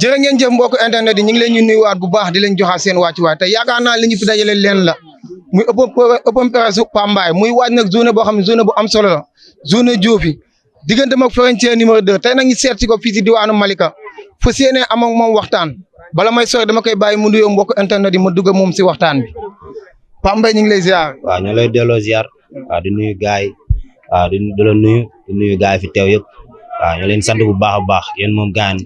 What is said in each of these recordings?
jërë ngeen jëf mbokk internet yi ñu ngi leen ñu nuyuwaat bu baax di leen joxaat seen wàccuwaay te yaakaar naa li ñu fi dajale leen la muy open presse Pambaay muy waaj nag journée boo xam ne journée bu am solo la journée Diofi diggante mag Frontier numéro 2 tey nag ñu seet si ko fii si diwaanu Malika fa séenee am ak moom waxtaan bala may sori dama koy bàyyi mu nuyoo mbokk internet yi ma dugg moom si waxtaan bi Pambaay ñu ngi lay ziar. waaw ñu lay delloo ziar waaw di nuyu gaay yi waaw di la nuyu gaay yi fi teew yëpp waaw ñu leen sant bu baax a baax yéen moom gaan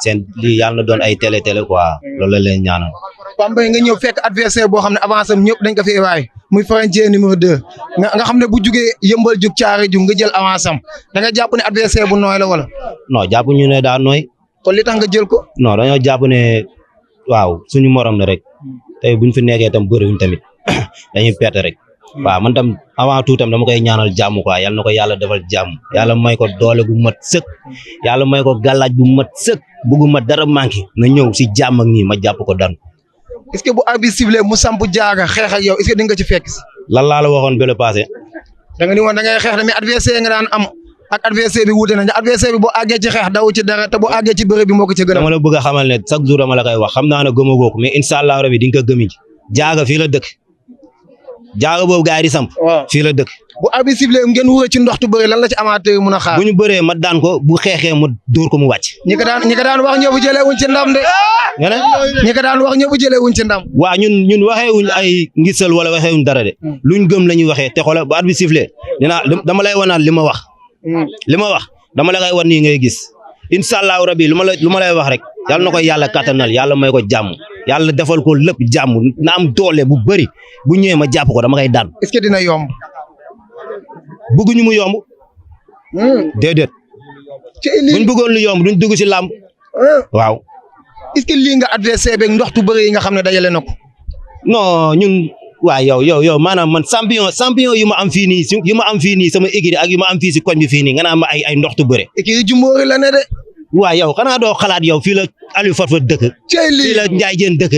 seen lii yàlla na doon ay télé quoi loolu la leen ñaanal. Pambaay nga ñëw fekk adversaire boo xam ne avance am ñëpp dañ ko fi waay muy Frontier numéro 2 nga xam ne bu jugee yëmbal jug caare jug nga jël avance am da nga jàpp ne adversaire bu nooy la wala. non jàpp ñu ne daa nooy. kon li tax nga jël ko. non dañoo jàpp ne waaw suñu morom la rek tey buñ fi nekkee tam bëriwuñ tamit dañuy perte rek. waaw man tam avant tout tam dama koy ñaanal jàmm quoi yal na ko yàlla defal jàmm yàlla may ko doole bu mat sëkk yàlla may ko gàllaaj bu mat sëkk bugguma dara manqué na ñëw si jàmm ak nii ma jàpp ko dan est-ce que bu arbitre sifflé mu samp jaaga xeex ak yow est-ce que di nga ci fekk si. lan laa la waxoon ba le passé. da nga ni woon da ngay xeex mais adversaire nga daan am ak adversaire bi wuute na adversaire bi boo àggee ci xeex daw ci dara te boo àggee ci bëre bi moo ko ci gën a. dama la bëgg a xamal ne chaque jour dama la koy wax xam naa ne gëmagoo ko mais incha allah rabi di nga ko gëmi jaaga fii la dëkk jaaga boobu gars yi di samp. fii la dëkk. bu arbitre sifflé ngeen wuree ci ndoxtu bëre lan la ci amateur mun a xaar. bu ñu bëree ma daan ko bu xeexee ma dóor ko mu wàcc. ñi ko daan wax ñëpp jëlee wuñ ci ndam de. nga ne ñi ko daan wax ñëpp jëlee wuñ ci ndam. waaw ñun waxee wuñ ay ngisal wala waxee wuñ dara de. luñ gëm la ñuy waxee te xoolal bu arbitre sifflé dama lay wanaat li ma wax. li ma wax dama la koy wan nii ngay gis incha allahu rabi lu ma lay wax rek yàlla na ko yàlla kattanal yàlla may ko jàmm yàlla defal ko lépp jàmm na am doole bu bëri bu ñëwee ma jàpp ko dama koy daan. est-ce que dina yomb. bëgguñu mu yomb. déedéet. buñ bëggoon lu yomb duñ dugg si làmb. waaw. est-ce que lii nga adversaire beeg ndoxtu bëri yi nga xam ne dajale na ko. non ñun. waaw yow maanaam man champion yu ma am fii nii sama écurie ak yu ma am fii si koñ bi fii nii nga naan ma ay ndoxtu bëre. écurie Jumbóori la ne de. waaw yow xanaa doo xalaat yow fii la Aliou Fatfa dëkk. fii la Ndiaye Diène dëkk.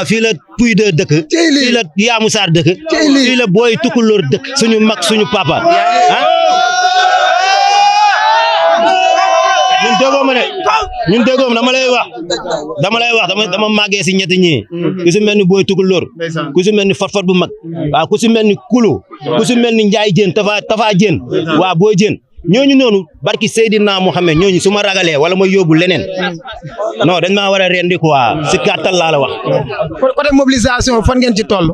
fii la Pouy de dëkk. fii la Yamou Sarr dëkk. fii la Boy Tukulóor dëkk. suñu mag suñu papa ah. ñun déggoo ma dama lay wax dama màggee si ñetti ñii ku si mel ni Boy Tukulóor ku si mel ni Fatfat bu mag waaw ku si mel ni Kulu ku si mel ni Ndiaye Diène Tafa Diène waaw Boy Diène ñooñu noonu barki Seydina Mohamed ñooñu su ma ragalee wala ma yóbbu leneen non dañ maa war a rendi quoi si gàttal laa la wax. côté mobilisation fan ngeen ci toll.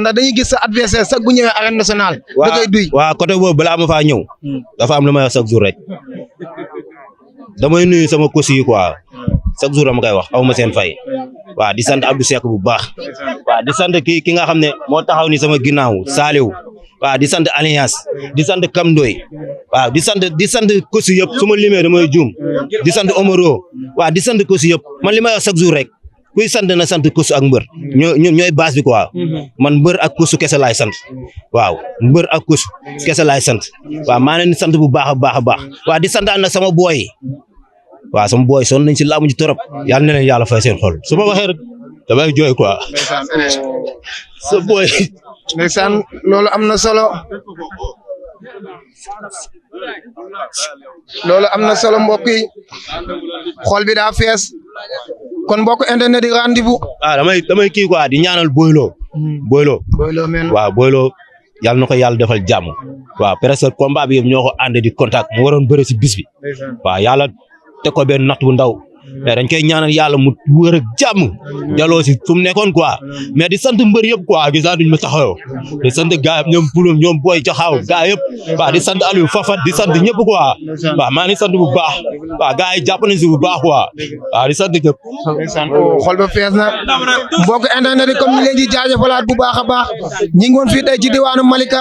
ndax dañuy gis sa adversaire sax bu ñëwee arène nationale. da koy duy waaw côté boobu balaa ma faa ñëw. dafa am lu may wax chaque jour rek. damay nuyu sama kosi yi quoi chaque jour dama koy wax aw ma seen fay. waaw di sant Abdou Seck bu baax. waaw di sant ki nga xam ne moo taxaw ni sama ginnaaw Saliou. waaw di sant Alliance di sant Kam Ndoy waaw di sant kosi yëpp su ma limee damay juum di sant Omaro waaw di sant kosi yëpp man li may wax chaque jour rek. kuy sant na sant kusu ak mbër ñooy base bi quoi man mbër ak kusu kese laay sant waaw mbër ak kusu kese laay sant waaw maa leen sant bu baax a baax a baax waaw di santaan nag sama booy waaw sama booy sonn nañ si laamu ji torop yàlla na leen yàlla fay seen xol su ma waxee rek damay jooy quoi sa booy ndeysaan loolu am na solo mbokk yi xol bi daa fees kon mbokk internet di rendez-vous. damay kii quoi di ñaanal Boylo men waaw Boylo yàlla na ko yàlla defal jàmm waaw presque combat bi yëpp ñoo ko ànd di contact mu waroon bëre si bis bi waaw yàlla teg ko benn natt bu ndaw mais dañ koy ñaanal yàlla mu wër ak jàmm delloo si fu mu nekkoon quoi mais di sant mbër yëpp quoi gis naa duñ ma taxawoo di sant gars yëpp ñoom Pulum ñoom Boy Jaxaaw gars yëpp waaw di sant Aliou Fafat di sant ñëpp quoi waaw maa ngi sant bu baax waaw gars yi jàpp nañ si bu baax quoi waaw di sant ñëpp. xol ba fees na mbokk internet yi comme ni leen di jaajëfalaat bu baax a baax ñi ngi woon fii tey ci diwaanu Malika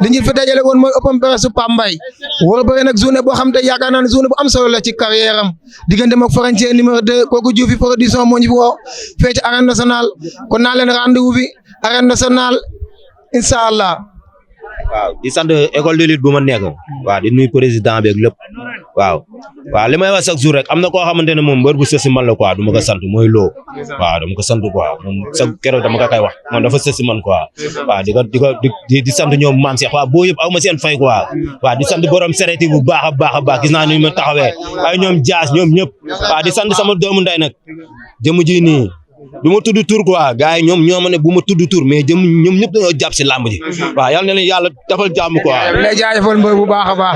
li ñu fi dajale woon mooy open presse su Pambaay war a bëri nag journée boo xam te yaakaar naa ne journée bu am solo la ci carrière am diggante ak Frontier numéro 2 kooku Diofi production moo ñu fi woo fee ci arène nationale kon naa leen rendez-vous bi arène nationale incha allah. waaw di sant école de lutte bu ma nekk waaw di nuyu président beeg lépp waaw li may wax chaque jour rek am na koo xamante ne moom mbër bu sës si man la quoi du ma ko sant mooy loo waaw dama ko sant quoi moom chaque keroog dama ko koy wax moom dafa sës si man quoi waaw di sant ñoom maam Cheikh waaw boo yëpp aw ma seen fay quoi waaw di sant borom sereti bu baax a baax gis naa ni ma taxawee ay ñoom jaas ñoom ñëpp waaw di sant sama doomu nday nag jëmu ji nii du ma tudd tur quoi gars yi ñoom ñoo ma ne bu ma tudd tur mais ñoom ñëpp dañoo jàpp si làmb ji waaw yal na leen yàlla defal jàmm quoi. lay jaajëfal mbër bu baax a baax.